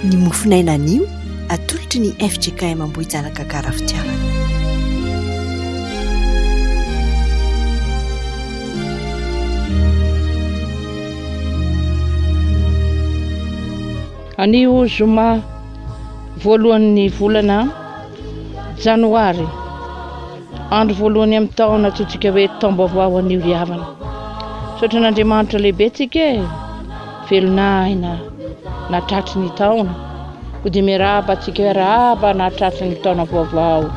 Ny mofonaina anio, atolotry ny fjkm Ambohijanaka Gara Fitiavana. Anio zoma voalohan'ny volana janoary, andro voalohany amin'ny taona antsointsika hoe taom-baovao anio ry havana. Misaotra an'Andriamanitra lehibe tsika e, velona aina nahatratry ny taona. Koa dia miarahaba antsika hoe arahaba nahatratry ny taona vaovao.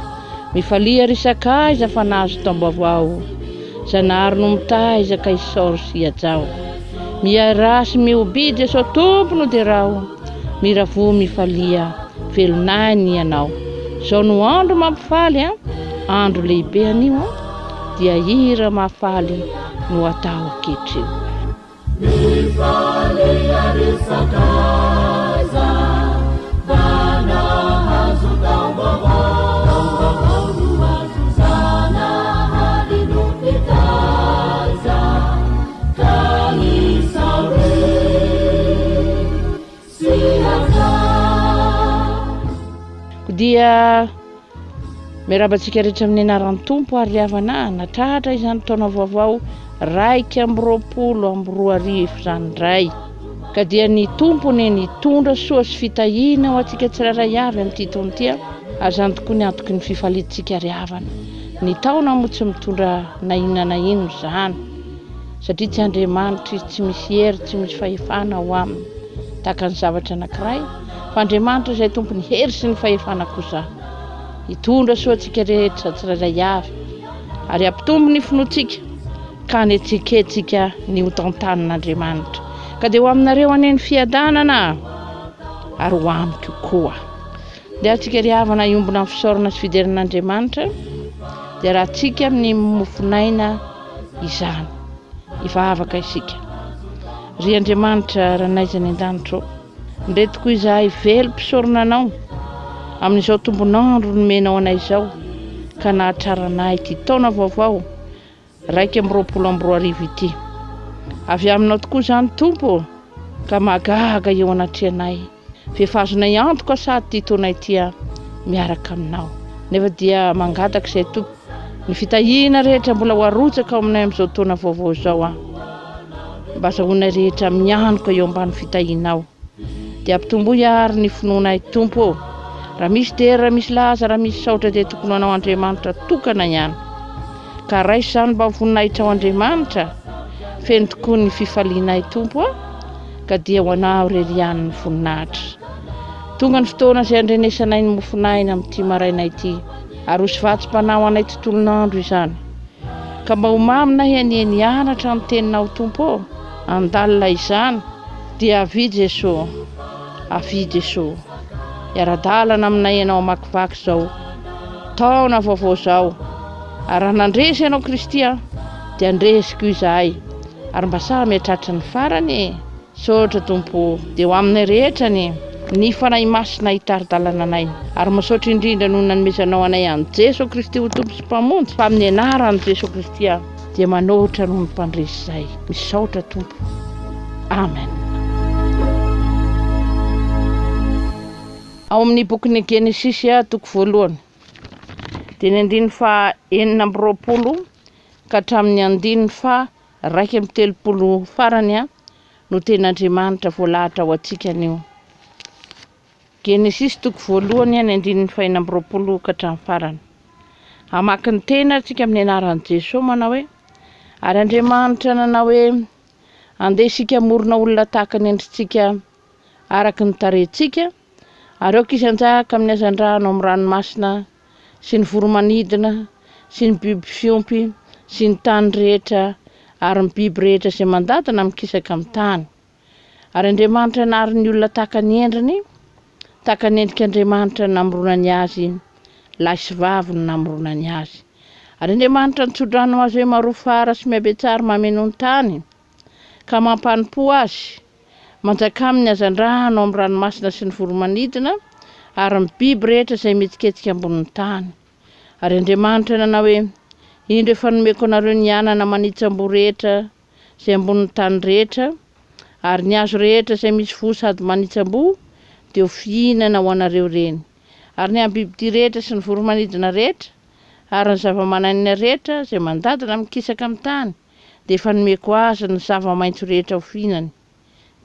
Mifalia ry sakaiza fa nahazo taom-baovao. Zanahary no mitaiza ka isaory sy hajao. Miaraha sy mihobia Jeso Tompo no derao. Miravoa mifalia, velon'aina ianao. Zao no andro mampifaly an, andro lehibe anio an, dia hira mahafaly no atao ankehitriny. Mifalia ry sakaiza fa nahazo taom-baovao. Taom-baovao no azo Zanahary no mpitaiza ka isaory sy hajao. Dia Miarahaba antsika rehetra amin'ny anaran'ny Tompo ary ry havana a, natratra izany taona vaovao 2021 izany indray. Ka dia ny Tompo anie nitondra soa sy fitahiana ho antsika tsirairay avy amin'ity taona ity a, ary izany tokoa ny antoky ny fifaliantsika ry havana. Ny taona moa tsy mitondra na inona na inona izany, satria tsy Andriamanitra izy, tsy misy hery, tsy misy fahefana ao aminy tahaka ny zavatra anankiray, fa Andriamanitra izay Tompon'ny hery sy ny fahefana kosa hitondra soa antsika rehetra tsirairay avy ary hampitombo ny finoantsika ka hanetsiketsika ny ho tantanin'Andriamanitra. Ka dia ho aminareo anie ny fiadanana ary ho amiko koa. Ndeha antsika ry havana hiombona amin'ny fisaorana sy fiderana an'Andriamanitra dia rahantsika amin'ny mofon'aina izany. Hivavaka isika. Ry Andriamanitra Ranaiza any an-danitra ô, Ndre tokoa izahay velom-pisaorana Anao amin'izao tombon'andro nomenao anay izao ka nahatraranay ity taona vaovao 2021 ity. Avy Aminao tokoa izany Tompo ô, ka mahagaga eo anatrehanay. F'efa azonay antoka sady ity taona ity miaraka Aminao. Nefa dia mangataka izay Tompo, Ny fitahiana rehetra mbola ho arotsaka ao aminay amin'izao taona vaovao izao aho. Mba azahoanay rehetra mianoka eo ambany fitahianao. Dia ampitomboy àry ny finoanay Tompo ô. Raha misy dera, raha misy laza, raha misy saotra dia tokony ho Anao Andriamanitra tokana ihany. Ka raiso izany mba ho voninahitrao Andriamanitra. Feno tokoa ny fifalianay Tompo a. Ka dia ho Anao irery ihany ny voninahitra. Tonga ny fotoana izay handrenesanay ny mofon'aina amin'ity maraina ity. Ary ho sy vatsim-panahy ho anay tontolon'andro izany. Ka mba ho maminay anie ny hianatra ny Teninao Tompo ô, handalina izany, dia avia Jeso, avia Jeso, hiara-dalana aminay Ianao hamakivaky izao taona vaovao izao, ary raha nandresy Ianao Kristy an, dia handresy koa izahay, ary mba samy hahatratry ny farany e. Misaotra Tompo o, dia ho aminay rehetra anie ny Fanahy Masina hitari-dalana anay, ary misaotra indrindra noho ny nanomezanao anay an'i Jeso Kristy ho Tompo sy Mpamonjy, fa amin'ny anaran'i Jeso Kristy aho dia manoatra noho ny mpandresy izay. Misaotra Tompo. Amen. Ao amin'ny bokin'ny Genesisy toko voalohany, dia ny andininy faha 26 ka hatramin'ny andininy faha 31 farany no tenin'Andriamanitra voalahatra ho antsika anio. Genesisy toko voalohany ny andininy fahenina amby roapolo ka hatramin'ny farany. Hamaky ny teny ary tsika amin'ny anaran'i Jesoa manao hoe, Ary Andriamanitra nanao hoe, Andeha isika hamorona olona tahaka ny endritsika araka ny tarehintsika, ary aoka izy hanjaka amin'ny hazandrano ao amin'ny ranomasina sy ny voro-manidina sy ny biby fiompy sy ny tany rehetra ary ny biby rehetra izay mandady na mikisaka amin'ny tany. Ary Andriamanitra nahary ny olona tahaka ny endriny, tahaka ny endrik'Andriamanitra no namoronany azy, lahy sy vavy no namoronany azy. Ary Andriamanitra nitso-drano azy hoe maroa fara sy mihabetsaha ary mameno ny tany, ka mampanompo azy, Manjakà amin'ny hazandrano ao amin'ny ranomasina sy ny voro-manidina ary ny biby rehetra izay mihetsiketsika ambonin'ny tany. Ary Andriamanitra nanao hoe, Indro efa nomeko anareo ny anana manitsam-boa rehetra izay ambonin'ny tany rehetra, ary ny hazo rehetra izay misy voa sady manitsam-boa, Dia ho fihinana ho anareo ireny. Ary ny amin'ny bibidia rehetra sy ny voro-manidina rehetra ary ny zava-manan'aina rehetra izay mandady na mikisaka amin'ny tany, dia efa nomeko azy ny zava-maitso rehetra ho fihinany.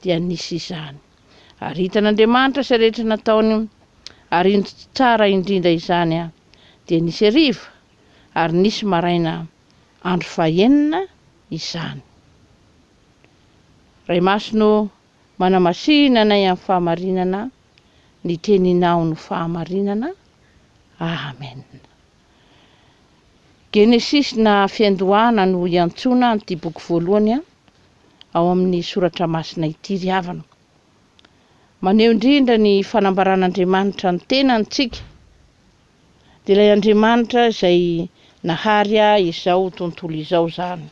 Dia nisy izany. Ary hitan'Andriamanitra izay rehetra nataony, ary indro tsara indrindra izany. Dia nisy hariva, ary nisy maraina, andro fahenina izany. Ray Masina ô, manamasina anay amin'ny fahamarinana, ny teninao no fahamarinana. Amen. Genesisy na Fiandohana no iantsoana an'ity boky voalohany ao amin'ny Soratra Masina ity ry havana. Maneho indrindra ny fanambaran'Andriamanitra ny tenany tsika, dia ilay Andriamanitra izay nahary izao tontolo izao izany.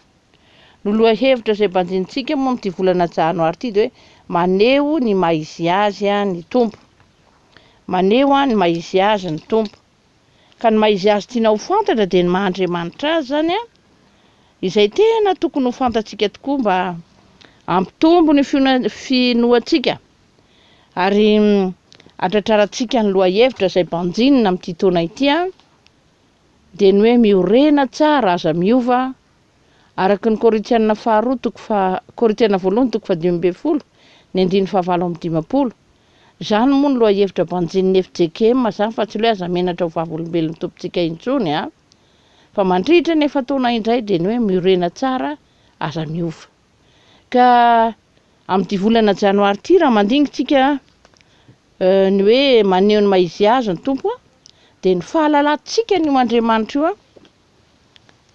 No lohahevitra izay banjinintsika moa amin'ity volana janoary ity dia hoe maneho ny maha izy azy ny Tompo. Maneho ny maha izy azy ny Tompo. Ka ny maha izy azy tiana ho fantatra dia ny maha Andriamanitra azy izany an, izay tena tokony ho fantatsika tokoa mba hampitombo ny finoantsika ary hatratrarantsika ny lohahevitra izay banjinina amin'ity taona ity an, dia ny hoe miorena tsara aza miova araka ny Korintiana faharoa toko faha Korintiana voalohany toko fahadimy ambin'ny folo ny andininy fahavalo amby dimampolo. Izany moa no lohahevitra banjinin'ny fjkm izany fa tsy hoe aza menatra ho vavolombelon'ny Tompontsika intsony a! Fa mandritra ny efa-taona indray dia ny hoe miorena tsara aza miova. Ka amin'ity volana janoary ity raha mandinga tsika ny hoe maneho ny maha izy azy ny Tompo a, dia ny fahalalantsika an'io Andriamanitra io a,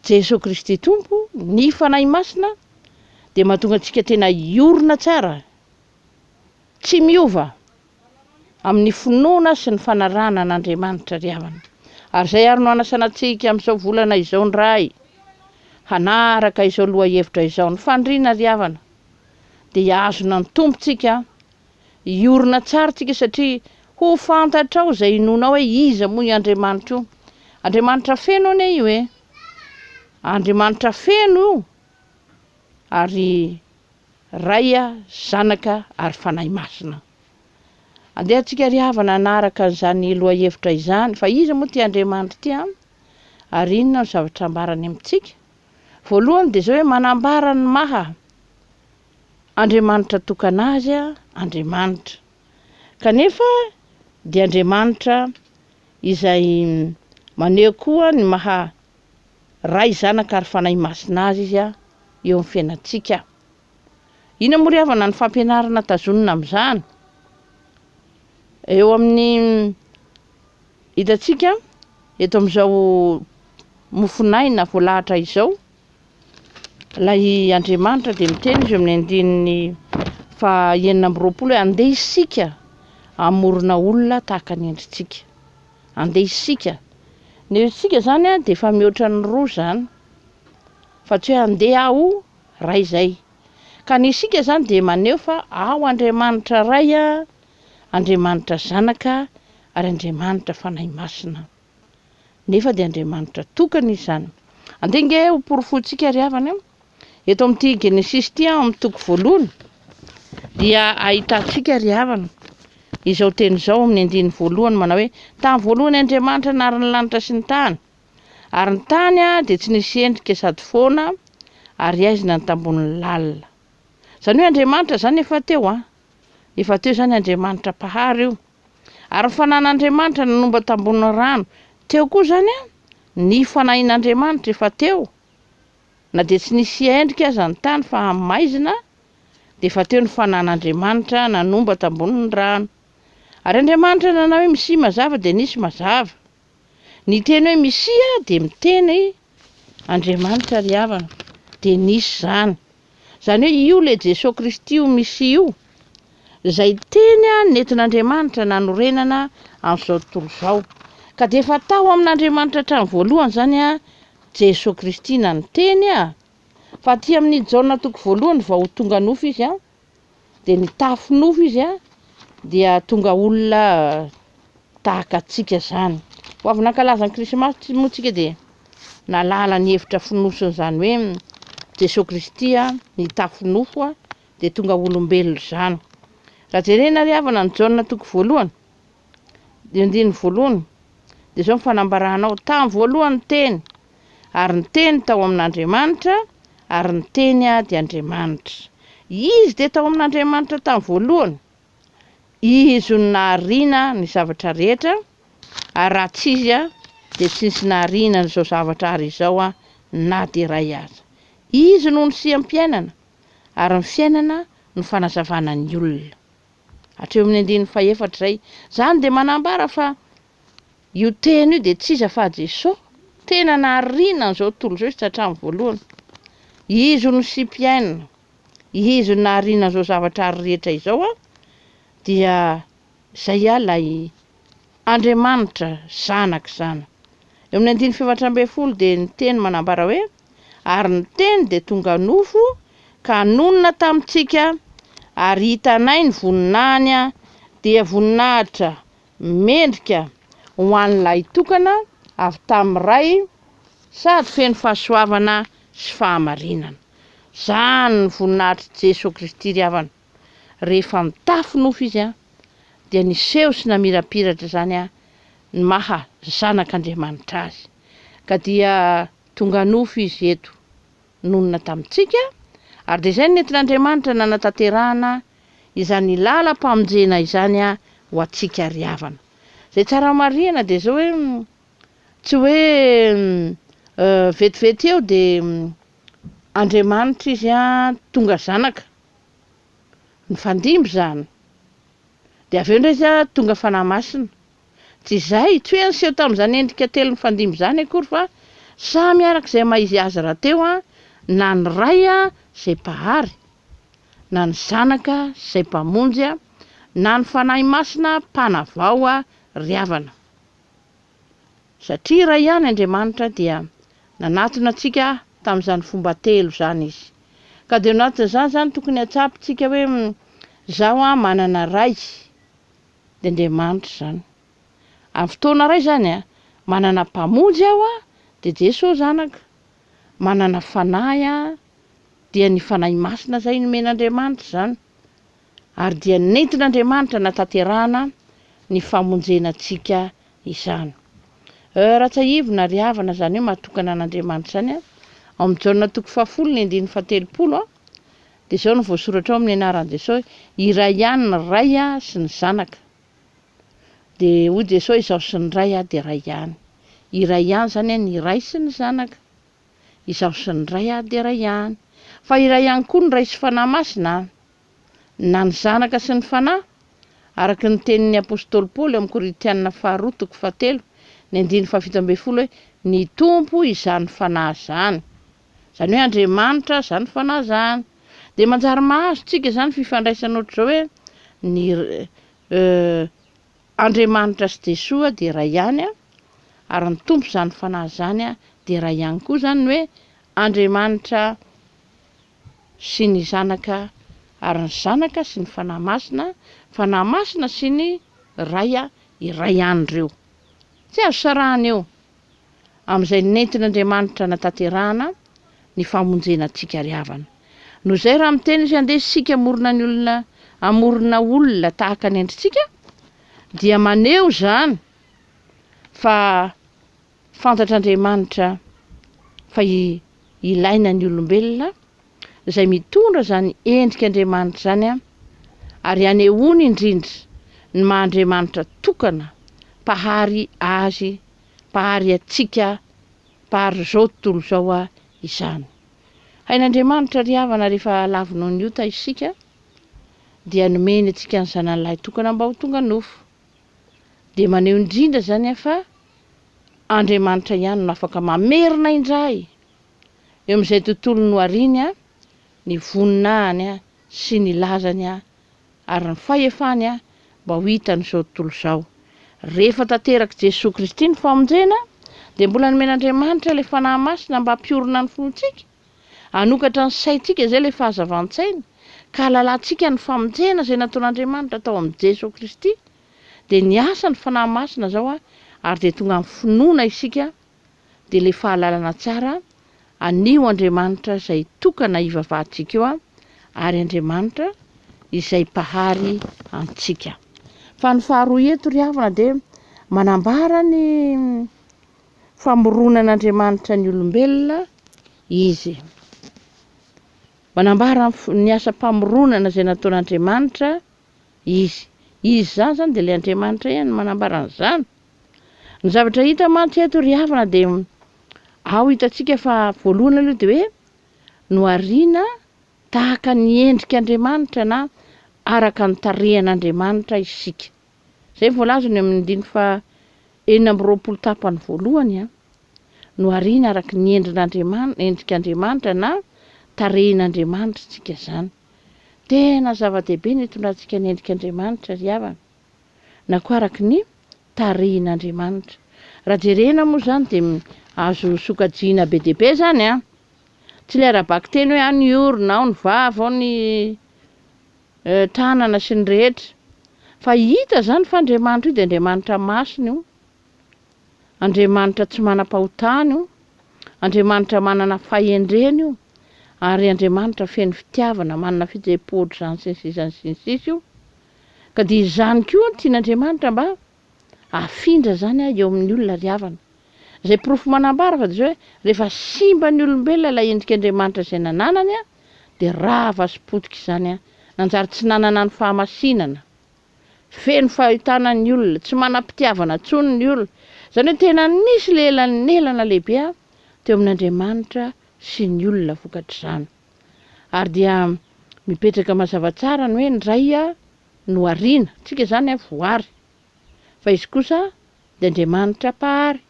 Jesoa Kristy Tompo, ny Fanahy Masina dia mahatonga antsika tena hiorina tsara, tsy miova amin'ny finoana sy ny fanarahana an'Andriamanitra ry havana. Ary izay ary no hanasana antsika amin'izao volana izao ny Ray, hanaraka izao lohahevitra izao. Ny faniriana ry havana dia hihazona ny Tompontsika, hiorina tsara tsika satria ho fantatrao izay inoanao hoe iza moa io Andriamanitra io. Andriamanitra feno anie io e. Andriamanitra feno io ary Ray, Zanaka ary Fanahy Masina. Andeha antsika ry havana hanaraka an'izany lohahevitra izany, fa iza moa ity Andriamanitra ity an? Ary inona no zavatra ambarany amintsika? Voalohany dia izao hoe manambara ny maha Andriamanitra tokana azy Andriamanitra. Kanefa dia Andriamanitra izay maneho koa ny maha Ray, Zanaka ary Fanahy Masina azy Izy eo amin'ny fiainantsika. Inona moa ry havana ny fampianarana tazonina amin'izany? Eo amin'ny hitantsika eto amin'izao mofonaina voalahatra izao, ilay Andriamanitra dia miteny izy eo amin'ny andininy faha 26 hoe andeha isika hamorona olona tahaka ny endritsika. Andeha isika. Ny isika izany dia efa mihoatra ny roa izany. Fa tsy hoe andeha aho Ray izay. Ka ny isika izany dia maneho fa ao Andriamanitra Ray, Andriamanitra Zanaka ary Andriamanitra Fanahy Masina. Nefa dia Andriamanitra tokana Izy izany. Andeha ange ho porofointsika ry havana. Eto amin'ity Genesisy ity ao amin'ny toko voalohany dia ahitantsika ry havana izao teny izao amin'ny andininy voalohany manao hoe tamin'ny voalohany Andriamanitra nary ny lanitra sy ny tany ary ny tany dia tsy nisy endrika sady foana ary aizina ny tambonin'ny lalina. Izany hoe Andriamanitra izany efa teo an. Efa teo izany Andriamanitra mpahary io. Ary ny fanan'Andriamanitra nanomba tambonin'ny rano. Teo koa izany an, ny fanahin'Andriamanitra efa teo. Na dia tsy nisy endrika aza ny tany fa maizina, dia efa teo ny fanan'Andriamanitra nanomba tambonin'ny rano. Ary Andriamanitra nanao hoe misia mazava dia nisy mazava. Ny teny hoe misia dia miteny Andriamanitra ry havana, dia nisy izany. Izany hoe io ilay Jesoa Kristy io Misia io, izay teny nentin'Andriamanitra nanorenana an'izao tontolo izao. Ka dia efa tao amin'Andriamanitra hatramin'ny voalohany izany Jesoa Kristy na ny Teny a! Fa aty amin'ny Jaona toko voalohany vao tonga nofo Izy a, dia nitafy nofo Izy a, dia tonga olona tahaka antsika izany. Vao avy nankalaza ny Krismasy moa tsika dia nahalala ny hevitra fonosin'izany hoe Jesoa Kristy a, nitafy nofo a, dia tonga olombelona izany. Raha jerena ry havana ny Jaona toko voalohany, dia andininy voalohany, dia izao ny fanambarana ao, Tamin'ny voalohany ny Teny, ary ny Teny tao amin'Andriamanitra, ary ny Teny dia Andriamanitra. Izy dia tao amin'Andriamanitra tamin'ny voalohany. Izy no nahariana ny zavatra rehetra, ary raha tsy Izy dia tsy nisy nahariana an'izao zavatra ary izao na dia iray aza. Izy no nisiam-piainana, ary ny fiainana no fanazavana ny olona. Hatreo amin'ny andininy fahefatra izay. Izany dia manambara fa io teny io dia tsy iza fa Jesoa, tena nahariana an'izao tontolo izao izy hatramin'ny voalohany. Izy no nisiam-piainana, Izy no nahariana an'izao zavatra ary rehetra izao, dia izay ilay Andriamanitra Zanaka izany. Eo amin'ny andininy faha-14 dia ny teny manambara hoe, Ary ny Teny dia tonga nofo ka nonina tamintsika, ary hitanay ny voninahiny, dia voninahitra mendrika ho an'ny Lahitokana avy tamin'ny Ray, sady feno fahasoavana sy fahamarinana. Izany ny voninahitr'i Jesoa Kristy ry havana. Rehefa nitafy nofo Izy dia niseho sy namirapiratra izany ny maha Zanak'Andriamanitra Azy. Ka dia Tonga nofo Izy eto, nonina tamintsika, ary dia izay no nentin'Andriamanitra nanatanterahana izany lalam-pamonjena izany ho antsika ry havana. Izay tsara marihana dia izao hoe, tsy hoe vetivety eo dia Andriamanitra Izy tonga Zanaka, nifandimby izany, dia avy eo indray Izy tonga Fanahy Masina, Tsy izay, tsy hoe niseho tamin'izany endrika telo nifandimby izany akory fa samy araka izay maha izy azy rahateo na ny Ray izay Mpahary, na ny Zanaka izay Mpamonjy, na ny Fanahy Masina Mpanavao ry havana. Satria iray ihany Andriamanitra dia nanatona antsika tamin'izany fomba telo izany Izy. Ka dia ao anatin'izany izany tokony hatsapintsika hoe izaho manana Ray, dia Andriamanitra izany. Amin'ny fotoana iray izany an, manana Mpamonjy aho an, dia Jesoa Zanaka. Manana Fanahy aho, dia ny Fanahy Masina izay nomen'Andriamanitra izany. Ary dia nentin'Andriamanitra natanterahana ny famonjena antsika izany. Euh, raha tsiahivina ry havana izany hoe mahatokana an'Andriamanitra izany an, ao amin'ny Jaona toko fahafolo ny andininy fahatelopolo an, Dia izao no voasoratra ao amin'ny anaran'i Jesosy, Iray ihany ny Ray sy ny Zanaka. Dia hoy Jesosy, Izaho sy ny Ray dia iray ihany. Iray ihany izany ny Ray sy ny Zanaka. Izaho sy ny Ray dia iray ihany. Fa iray ihany koa ny Ray sy Fanahy Masina, na ny Zanaka sy ny Fanahy, araka ny tenin'ny apostoly Paoly ao amin'ny Korintiana faharoa toko fahatelo, ny andininy fahafito ambinifolo hoe, Ny Tompo izany Fanahy izany. Izany hoe Andriamanitra izany fanahy izany. Dia manjary mahazo tsika izany fifandraisana ohatr'izao hoe ny Andriamanitra sy Jesoa dia iray ihany ary ny Tompo izany fanahy izany dia iray ihany koa izany ny hoe Andriamanitra sy ny Zanaka ary ny Zanaka sy ny Fanahy Masina, Fanahy Masina sy ny Ray iray ihany ireo. Tsy azo sarahana io. amin'izay nentin'Andriamanitra natanterahana ny famonjena antsika ry havana. Noho izay raha miteny izy andeha isika hamorona ny olona hamorona olona tahaka ny endritsika dia maneho izany fa fantatr'Andriamanitra fa ilaina ny olombelona izay mitondra izany endrik'Andriamanitra izany ary anehoany indrindra ny maha Andriamanitra tokana Mpahary azy Mpahary antsika, Mpahary izao tontolo izao izany. Hain'Andriamanitra ry havana rehefa lavo noho ny ota isika dia nomeny antsika ny Zanany lahy tokana mba ho tonga nofo. Dia maneho indrindra izany fa Andriamanitra ihany no afaka mamerina indray eo amin'izay tontolo nohariny ny voninahiny sy ny lazany ary ny fahefany mba ho hitan'izao tontolo izao. Rehefa tanterak'i Jesoa Kristy ny famonjena, dia mbola nomen'Andriamanitra ilay Fanahy Masina mba hampiorina ny finoantsika, hanokatra ny saintsika, izay ilay fahazavan-tsaina, ka hahalalantsika ny famonjena izay nataon'Andriamanitra tao amin'i Jesoa Kristy. Dia niasa ny Fanahy Masina izao ary dia tonga amin'ny finoana isika, dia ilay fahalalana tsara an'io Andriamanitra izay tokana hivavahantsika io ary Andriamanitra. izay Mpahary antsika. Fa ny faharoa eto ry havana dia manambara ny famoronan'Andriamanitra ny olombelona Izy. Manambara ny asam-pamoronana izay nataon'Andriamanitra Izy. Izy izany izany dia ilay Andriamanitra ihany no manambara an'izany. Ny zavatra hita mantsy eto ry havana dia ao hitantsika fa voalohany aloha dia hoe nohariana tahaka ny endrik'Andriamanitra na araka ny tarehan'Andriamanitra isika. Izay voalazany eo amin'ny andininy faha 26 tapany voalohany an. Nohariana araka ny endrin'Andriamanitra, endrik'Andriamanitra na tarehin'Andriamanitra isika izany. Tena zava-dehibe ny hitondrantsika ny endrik'Andriamanitra ry havana, na koa araka ny tarehin'Andriamanitra. Raha jerena moa izany dia azo sokajiana be dia be izany an! Tsy ilay ara-bakiteny hoe ao ny orona, ao ny vava, ao ny tanana sy ny rehetra. Fa hita izany fa Andriamanitra io dia Andriamanitra masina io, Andriamanitra tsy manam-pahotana io, Andriamanitra manana fahendrena io, ary Andriamanitra feno fitiavana, manana fihetseham-po ohatr'izany sy ny sisa sy ny sisa io. Ka dia izany koa no tian'Andriamanitra mba hafindra izany eo amin'ny olona ry havana. Izay porofo manambara fa dia izao hoe rehefa simba ny olombelona ilay endrik'Andriamanitra izay nananany dia rava sy potika izany, nanjary tsy nanana ny fahamasinana. Feno fahitana ny olona, tsy manam-pitiavana intsony ny olona. Izany hoe tena nisy ilay elanelana lehibe teo amin'Andriamanitra sy ny olona vokatr'izany. Ary dia mipetraka mazava tsara ny hoe ny Ray nohariana, tsika izany voary, fa Izy kosa dia Andriamanitra Mpahary.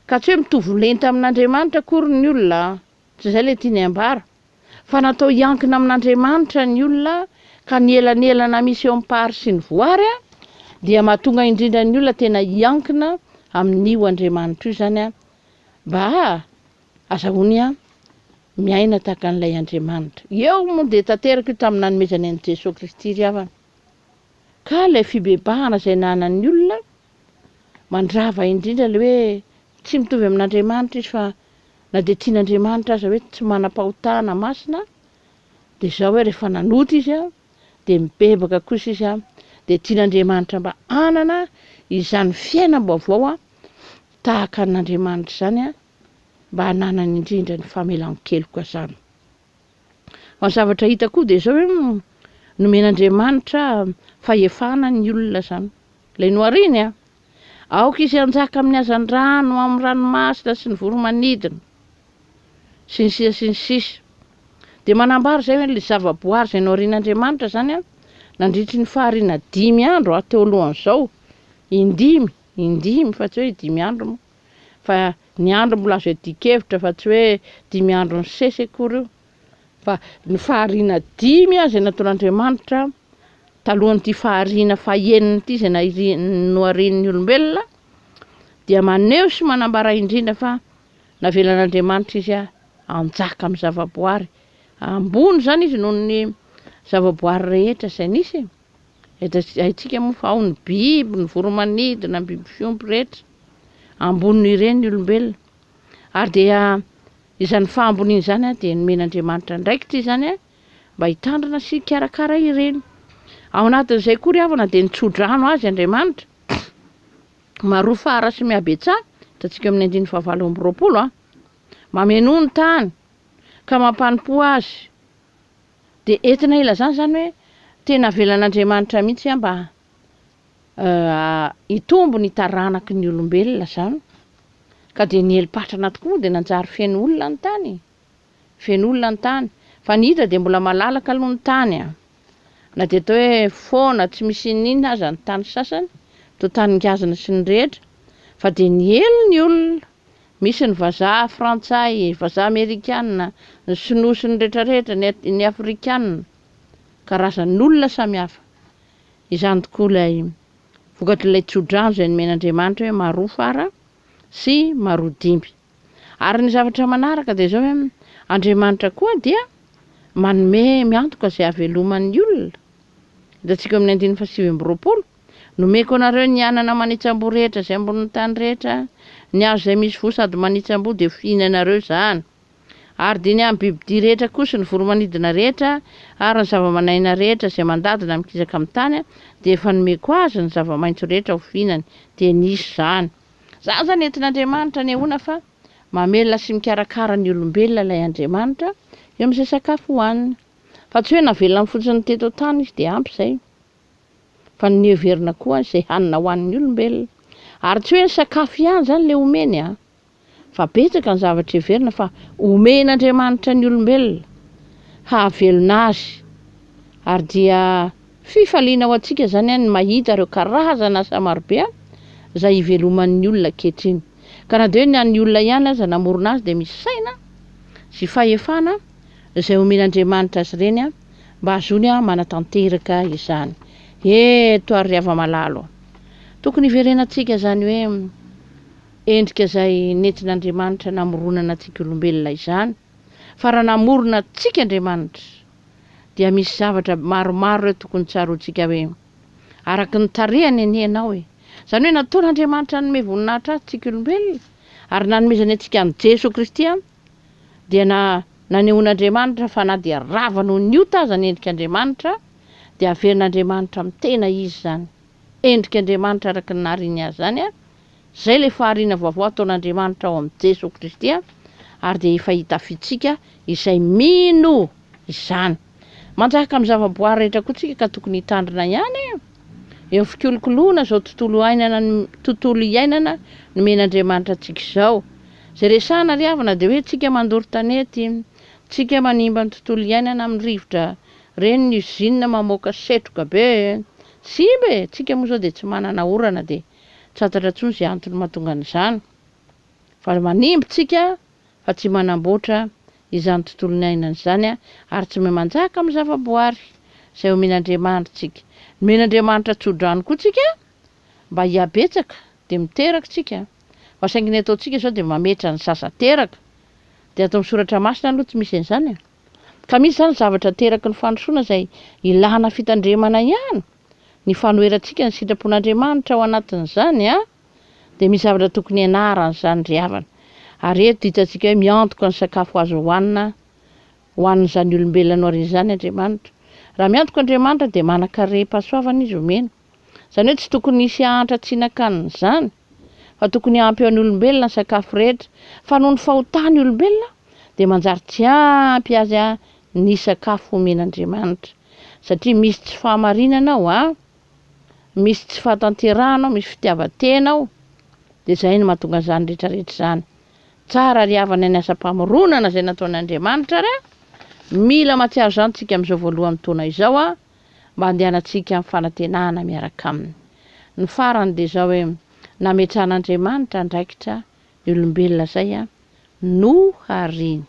Ka tsy hoe mitovy lenta amin'Andriamanitra akory ny olona, tsy izay ilay tiany ambara. Fa natao hiankina amin'Andriamanitra ny olona ka ny elanelana misy eo amin'ny Mpahary sy ny voary dia mahatonga indrindra ny olona tena hiankina amin'io Andriamanitra io izany mba azahoany miaina tahaka an'ilay Andriamanitra. Eo moa dia tanteraka io tamin'ny nanomezany an'i Jesoa Kristy ry havana. Ka ilay fibebahana izay nanan'ny olona mandrava indrindra ilay hoe tsy mitovy amin'Andriamanitra izy fa Na dia tian'Andriamanitra aza hoe tsy manam-pahotana masina, dia izao hoe rehefa nanota izy dia mibebaka kosa izy dia tian'Andriamanitra mba hanana izany fiainam-baovao tahaka an'Andriamanitra izany mba hananany indrindra ny famelan-keloka izany. Fa ny zavatra hita koa dia izao hoe nomen'Andriamanitra fahefana ny olona izany. Ilay nohariany an! Aoka izy hanjaka amin'ny hazandrano, amin'ny ranomasina sy ny voro-manidina, sy ny sisa sy ny sisa. Dia manambara izay hoe ilay zavaboary izay noharian'Andriamanitra izany an, nandritry ny fahariana dimy andro an, teo alohan'izao, indimy, indimy fa tsy hoe dimy andro moa, fa ny andro mbola azo iadian-kevitra fa tsy hoe dimy andro nisesy akory io. Fa ny fahariana dimy izay nataon'Andriamanitra talohan'ity fahariana fahenina ity izay noharian'ny olombelona dia maneho sy manambara indrindra fa navelan'Andriamanitra izy hanjaka amin'ny zavaboary. Ambony izany izy noho ny zavaboary rehetra izay nisy. Haintsika moa fa ao ny biby, ny voro-manidina, ny biby fiompy rehetra. Ambonin'ireny ny olombelona. Ary dia Izany fahamboniana izany dia nomen'Andriamanitra andraikitra izany mba hitandrina sy hikarakara ireny. Ao anatin'izay koa ry havana dia nitso-drano azy Andriamanitra. Maroa fara sy mihabetsaha, hitantsika eo amin'ny andininy fahavalo amby roapolo a. Mamenoa ny tany ka mampanompoa azy. Dia entina ilazana izany hoe tena avelan'Andriamanitra mihitsy mba hitombo ny taranaky ny olombelona izany, ka dia niely-patrana tokoa dia nanjary feno olona ny tany e! Feno olona ny tany, fa ny hita dia mbola malalaka aloha ny tany a! Na dia atao hoe foana tsy misy n'inona aza ny tany sasany, toa tany ngazana sy ny rehetra, fa dia niely ny olona, misy ny vazaha frantsay, vazaha amerikana, ny sinoa sy ny rehetrarehetra, ny ny afrikana, karazan'olona samihafa. Izany tokoa ilay vokatr'ilay tsodrano izay nomen'Andriamanitra hoe maroa fara sy maroa dimby. Ary ny zavatra manaraka dia izao hoe Andriamanitra koa dia manome miantoka izay haveloman'ny olona. Hitantsika eo amin'ny andininy fahasivy amby roapolo, Nomeko anareo ny anana manitsam-boa rehetra izay ambonin'ny tany rehetra, ny hazo izay misy voa sady manitsam-boa dia ho fihinanareo izany. Ary dia ny amin'ny bibidia rehetra koa sy ny voro-manidina rehetra ary ny zava-manaina rehetra izay mandadina mikisaka amin'ny tany dia efa nomeko azy ny zava-maitso rehetra ho fihinany. Dia nisy izany. Izany izany entin'Andriamanitra anehoana fa mamelona sy mikarakara ny olombelona ilay Andriamanitra eo amin'izay sakafo hohaniny. Fa tsy hoe navelany fotsiny teto an-tany izy dia ampy izay. Fa noheverina koa izay hanina hohanin'ny olombelona. Ary tsy hoe ny sakafo ihany izany ilay omeny an! Fa betsaka ny zavatra heverina fa omen'Andriamanitra ny olombelona hahavelona azy, ary dia fifaliana ho antsika izany ny mahita ireo karazana asa marobe izay iveloman'ny olona ankehitriny. Ka na dia hoe ny an'ny olona ihany aza namorona azy dia misy saina sy fahefana izay omen'Andriamanitra azy ireny mba hahazoany manatanteraka izany. Eto ary ry hava-malalo, tokony hiverenantsika izany hoe Endrika izay nentin'Andriamanitra namoronana antsika olombelona izany, fa raha namorona antsika Andriamanitra, dia misy zavatra maromaro ireo tokony tsaroantsika hoe, araka ny tarehany anie ianao e! Izany hoe nataon'Andriamanitra hanome voninahitra azy tsika olombelona, ary nanomezany antsika an'i Jesoa Kristy dia na nanehoan'Andriamanitra fa na dia rava noho ny ota aza ny endrik'Andriamanitra, dia averin'Andriamanitra amin'ny tena izy izany. Endrik'Andriamanitra araka ny nahariany azy izany Izay ilay fahariana vaovao ataon'Andriamanitra ao amin'i Jesoa Kristy ary dia efa hitafiantsika izay mino izany. Manjaka amin'ny zava-boary rehetra koa tsika ka tokony hitandrina ihany e! Eo amin'ny fikolokoloana izao tontolo iainana tontolo iainana nomen'Andriamanitra antsika izao. Izay resahana ry havana dia hoe tsika mandoro tanety, tsika manimba ny tontolo iainana amin'ny rivotra, reny ny usine mamoaka setroka be, simba e! Tsika moa izao dia tsy manana orana dia Tsy fantatra intsony izay antony mahatonga an'izany fa manimba tsika fa tsy manamboatra izany tontolo niainana izany ary tsy mahay manjaka amin'ny zava-boary izay omen'Andriamanitra tsika. Nomen'Andriamanitra tso-drano koa tsika mba hihabetsaka dia miteraka tsika fa saingy ny ataontsika izao dia mametra ny zaza teraka dia ato amin'ny soratra masina aloha tsy misy an'izany e! Ka misy izany zavatra ateraky ny fandrosoana izay ilana fitandremana ihany. Ny fanoherantsika ny sitrapon'Andriamanitra ao anatin'izany dia misy zavatra tokony hianarana izany ry havana. Ary eto hitantsika hoe miantoka ny sakafo azo hohanina ho an'izany olombelona nohariana izany Andriamanitra. Raha miantoka Andriamanitra dia manan-karem-pahasoavana Izy omena. Izany hoe tsy tokony hisy hahantra tsy hihinan-kanina izany fa tokony hampy ho an'ny olombelona ny sakafo rehetra. Fa noho ny fahotan'ny olombelona dia manjary tsy ampy azy ny sakafo omen'Andriamanitra. Satria misy tsy fahamarinana ao a, misy tsy fahatanterahana ao, misy fitiavan-tena ao, dia izay no mahatonga an'izany rehetra rehetra izany. Tsara ry havana ny asam-pamoronana izay nataon'Andriamanitra ary a, mila mahatsiaro izany tsika amin'izao voalohan'ny taona izao a, mba handehanantsika amin'ny fanantenana miaraka aminy. Ny farany dia izao hoe, nametrahan'Andriamanitra andraikitra ny olombelona izay a, nohariny.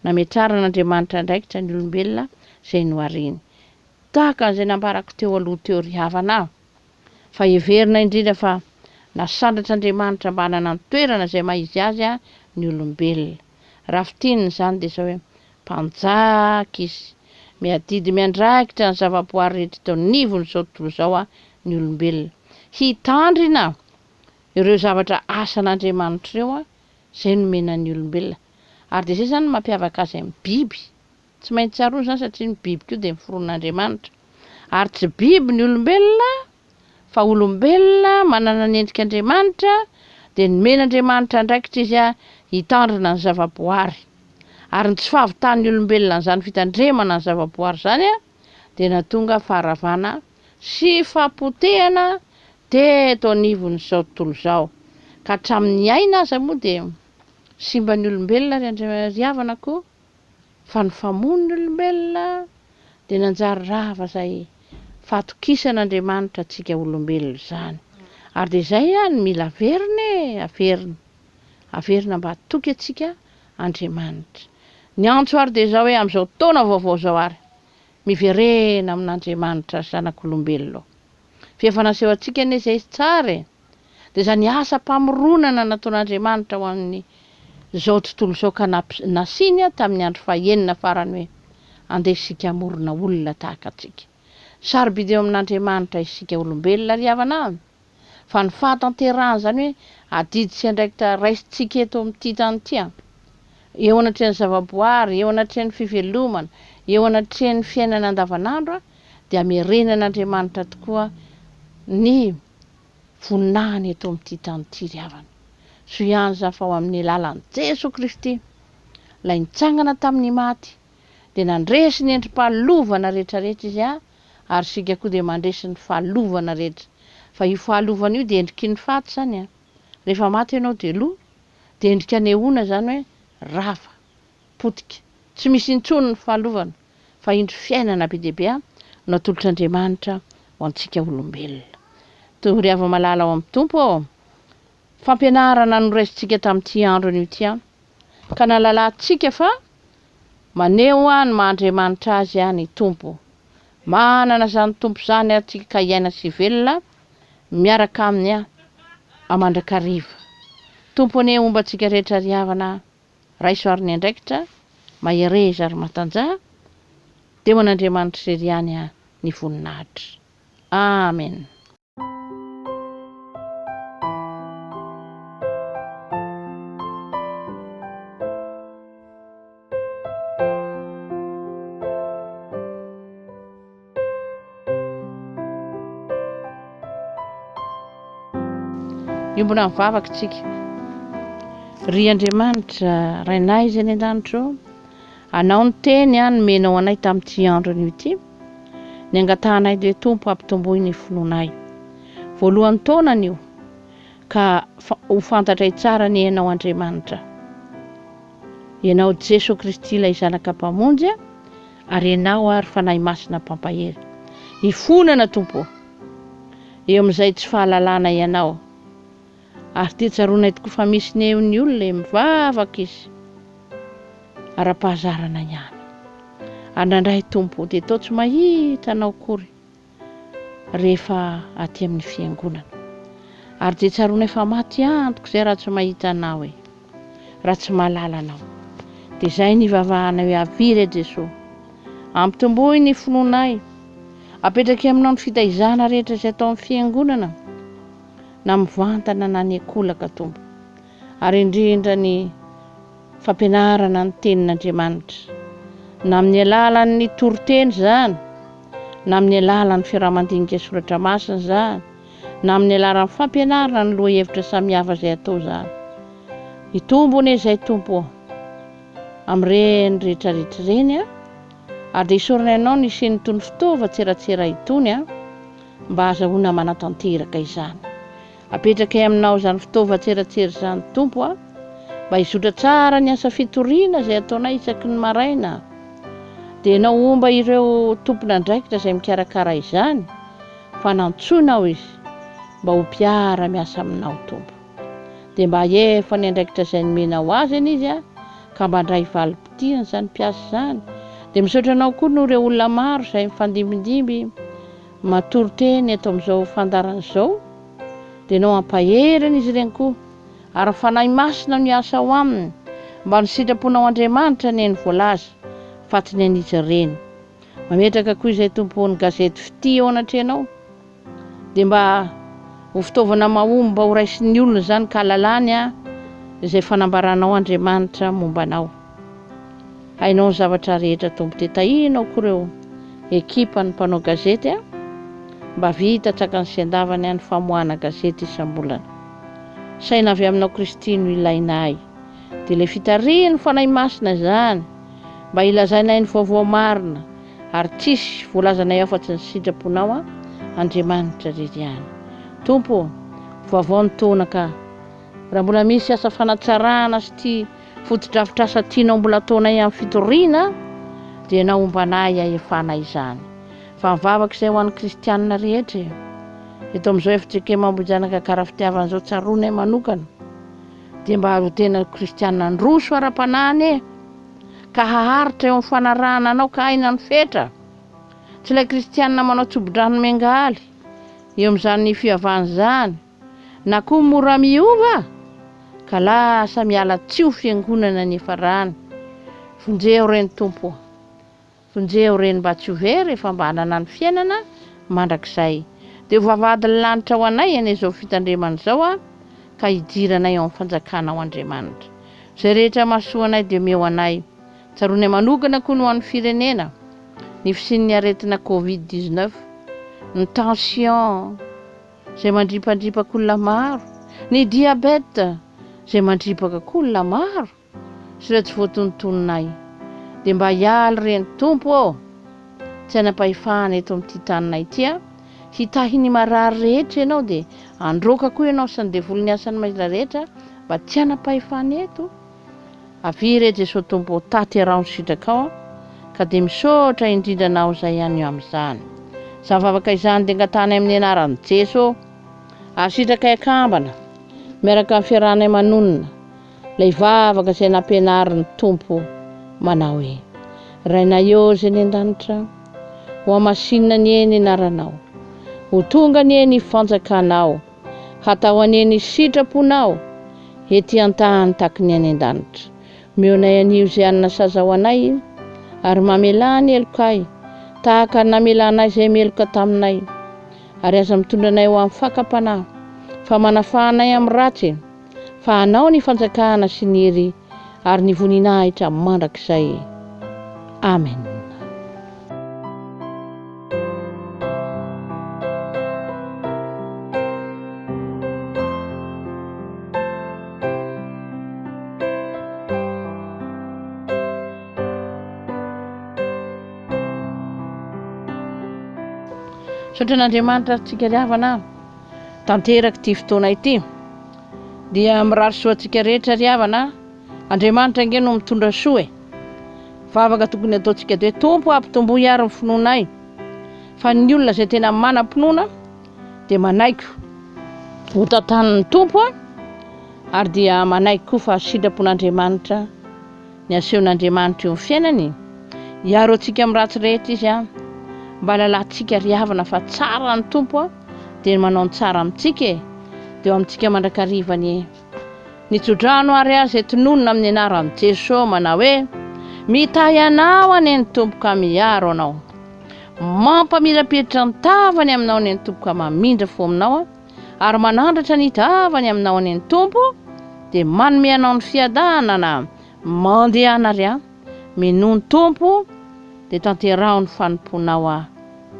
Nametraran'Andriamanitra andraikitra ny olombelona izay nohariny. Tahaka an'izay nambarako teo aloha teo ry havana a! Fa heverina indrindra fa nasandratr'Andriamanitra mba hanana ny toerana izay maha izy azy ny olombelona. Raha fintinina izany dia izao hoe, Mpanjaka izy. Miadidy miandraikitra ny zavaboary rehetra eto anivon'izao tontolo izao ny olombelona. Hitandrina ireo zavatra asan'Andriamanitra ireo izay nomena ny olombelona. Ary dia izay izany no mampiavaka azy amin'ny biby. Tsy maintsy tsaroana izany satria ny biby koa dia noforonin'Andriamanitra. Ary tsy biby ny olombelona fa olombelona manana ny endrik'Andriamanitra dia nomen'Andriamanitra andraikitra izy hitandrina ny zavaboary. Ary ny tsy fahavitan'ny olombelona an'izany fitandremana ny zavaboary izany dia nahatonga faharavana sy fahapotehana teto anivon'izao tontolo izao. Ka hatramin'ny aina aza moa dia Simba ny olombelona ry Andriamanitra ry havana ko fa ny famono ny olombelona dia nanjary rava izay fahatokisan Andriamanitra antsika olombelona izany ary dia izay ihany mila averina e averina averina mba hatoky antsika Andriamanitra ny antso ary dia izao hoe amin'izao taona vaovao izao ary miverena amin'Andriamanitra ry zanak'olombelona ô f'efa naseho antsika anie izay izy tsara e Dia izany asam-pamoronana nataon'Andriamanitra ho an'ny izao tontolo izao ka nasiany tamin'ny andro fahenina farany hoe, Andeha isika hamorona olona tahaka antsika. Sarobidy eo amin'Andriamanitra isika olombelona ry havana a! Fa ny fahatanterahan'izany hoe adidy sy andraikitra raisintsika eto amin'ity tany ity an! Eo anatrehan'ny zavaboary, eo anatrehan'ny fivelomana, eo anatrehan'ny fiainana andavanandro dia amerenan'Andriamanitra tokoa ny voninahiny eto amin'ity tany ity ry havana. Soa ihany izany fa ao amin'ny alalan'i Jesoa Kristy, ilay nitsangana tamin'ny maty, dia nandresy ny endri-pahalovana rehetrarehetra Izy ary isika koa dia mandresy ny fahalovana rehetra. Fa io fahalovana io dia endriky ny faty izany an. Rehefa maty ianao dia lo, dia endrika anehoana izany hoe rava, potika, tsy misy intsony ny fahalovana fa indro fiainana be dia be no atolotr'Andriamanitra ho antsika olombelona. Tory hava-malala ao amin'ny Tompo ô! Fampianarana noraisintsika tamin'ity andro anio ity an, ka nahalalantsika fa maneho ny maha Andriamanitra Azy ny Tompo. Manana izany Tompo izany ary tsika ka hiaina sy hivelona miaraka Aminy mandrakariva. Tompo anie homba antsika rehetra ry havana, raiso ary ny andraikitra, mahereza ary matanjaha, dia ho an'Andriamanitra irery ihany ny voninahitra. Amen. Miombona mivavaka isika. Ry Andriamanitra, Rainay izay any an-danitra ô, Anao ny teny nomenao anay tamin'ity andro anio ity. Ny angatahanay dia Tompo ampitomboy ny finoanay. Voalohan'ny taona anio, ka ho fantatray tsara anie Ianao Andriamanitra. Ianao Jeso Kristy ilay Zanaka Mpamonjy ary Ianao ary Fanahy Masina Mpampahery. Ifonana Tompo ô! Eo amin'izay tsy fahalalana Ianao. Ary dia tsaroanay tokoa fa misy ny eo ny olona e, mivavaka izy ara-pahazarana ihany. Ary indraindray Tompo dia toa tsy mahita Anao akory rehefa aty amin'ny fiangonana. Ary dia tsaroanay fa maty antoka izay raha tsy mahita Anao e, raha tsy mahalala Anao. Dia izay ny ivavahanay hoe avia re Jesoa. Ampitomboy ny finoanay. Apetraky aminao ny fitaizana rehetra izay atao amin'ny fiangonana. na mivantana na ny ankolaka Tompo, ary indrindra ny fampianarana ny tenin'Andriamanitra, na amin'ny alalan'ny toriteny izany, na amin'ny alalan'ny fiaraha-mandinika soratra masina izany, na amin'ny alalan'ny fampianarana ny lohahevitra samihafa izay atao izany. Hitombo anie izay Tompo ô, amin'ireny rehetra rehetra ireny a, ary dia isaorana Ianao ny hisian'itony fitaovan-tseratsera itony a, mba hahazahoana manatanteraka izany. Apetrakay aminao izany fitaovan-tseratsera izany Tompo a, mba hizotra tsara ny asa fitoriana izay ataonay isaky ny maraina. Dia Ianao homba ireo tompon'andraikitra izay mikarakara izany fa nantsoinao izy mba ho mpiara-miasa aminao Tompo. Dia mba hahefa ny andraikitra izay nomenao azy anie izy a, ka mba handray valim-pitia an'izany mpiasa izany. Dia misaotra anao koa noho ireo olona maro izay mifandimbindimby matory teny eto amin'izao fandaharana izao, dia ianao hampahery an'izy ireny koa, ary ny Fanahy Masina no hiasa ao aminy, mba ny sitraponao Andriamanitra anie no voalaza, fa tsy ny an'izy ireny. Mametraka koa izay Tompo ny gazety Fitia eo anatrehanao. Dia mba ho fitaovana mahomby mba ho raisin'ny olona izany ka halalany izay fanambaranao Andriamanitra momba anao. Hainao ny zavatra rehetra Tompo dia tahinao koa ireo ekipan'ny mpanao gazety mba vita tsakany sy andavany ny famoahana gazety isam-bolana. Saina avy aminao Kristy no ilainay. Dia ilay fitarihin'ny Fanahy Masina izany mba hilazainay ny vaovao marina Ary tsisy voalazanay afatsy ny sitraponao an Andriamanitra rery ihany. Tompo ô, vaovao ny taona ka raha mbola misy asa fanatsarana sy ty fotodrafitrasa tianao mbola ataonay amin'ny fitoriana dia ianao homba anay ahefana izany. Fa mivavaka izay ho an'ny kristianina rehetra e. Eto amin'izao fjkm Ambohijanaka Karafitiavana izao tsaroanay manokana dia mba ho tena kristianina handroso ara-panahy anie. ka haharitra eo amin'ny fanarahana anao ka aina ny fetra. Tsy ilay kristianina manao tsobo-drano miangaly eo amin'izany fivavahana izany, na koa mora miova ka lasa miala tsy ho fiangonana ny hiafarany. Vonjeo ireny Tompo ô! Vonjeo ireny mba tsy ho very fa mba hanana ny fiainana mandrakizay. Dia ho vavahadin'ny lanitra ho anay anie izao fitandremana izao ka hidiranay ao amin'ny fanjakanao Andriamanitra. Izay rehetra mahasoa anay dia omeo anay. Tsaroanay manokana koa ny ho an'ny firenena, ny fisian'ny aretina covid 19, ny tension izay mandripandripaka olona maro, ny diabète izay mandripaka koa olona maro sy ireo tsy voatonontononay. Dia mba hialy ireny Tompo ô! Tsy hanam-pahefana eto amin'ity taninay ity aho. Hitahy ny marary rehetra Ianao dia handroaka koa Ianao sy ny devoly ny asan'ny maizina rehetra mba tsy hanam-pahefana eto. Avia re Jesoa Tompo ô tateraho ny sitrakao aho ka dia misaotra indrindra Anao izay anio amin'izany. Izany vavaka izany dia angatahanay amin'ny anaran'i Jeso ary sitrakay akambana miaraka amin'ny fiarahanay manonona ilay vavaka izay nampianarin'ny Tompo manao hoe, Rainay ô izay any an-danitra, hohamasinina anie ny anaranao, ho tonga anie ny fanjakanao, Hatao anie ny sitraponao ety an-tany taky ny any an-danitra. Omeo anay anio izay hanina saza ho anay, ary mamelà ny helokay, tahaka ny namelanay izay meloka taminay. Ary aza mitondra anay ho amin'ny fakam-panahy, fa manafaha anay amin'ny ratsy, fa Anao ny fanjakana sy ny hery ary ny voninahitra mandrakizay. Amen. Misaotra an'Andriamanitra tsika ry havana tanteraka ity fotoana ity. Dia mirary soa antsika rehetra ry havana a! Andriamanitra ange no mitondra soa e! Vavaka tokony ataontsika dia hoe Tompo ampitomboy ary ny finoanay fa ny olona izay tena manam-pinoana dia manaiky ho tantanin'ny Tompo a! ary dia manaiky koa fa sitrapon'Andriamanitra ny asehon'Andriamanitra eo amin'ny fiainany, hiaro antsika amin'ny ratsy rehetra Izy an, mba halalantsika ry havana fa tsara ny Tompo an, dia ny manao ny tsara amintsika e, dia ho amintsika mandrakariva anie ny tsodrano ary azy izay tononina amin'ny anaran'i Jeso manao hoe, mitahy anao anie ny Tompo ka miaro anao, mampamirapiritra ny tavany aminao anie ny Tompo ka mamindra fo aminao an, ary manandratra ny tavany aminao anie ny Tompo dia manome anao ny fiadanana mandehana ary an minoa ny Tompo dia tanteraho ny fanompoanao a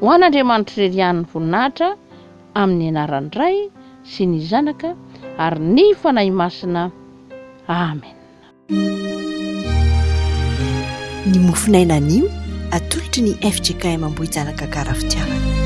ho an'Andriamanitra irery ihany ny voninahitra amin'ny anaran'ny Ray sy ny Zanaka ary ny Fanahy Masina Amen. Ny mofonaina anio atolotry ny fjkm Ambohijanaka Gara Fitiavana.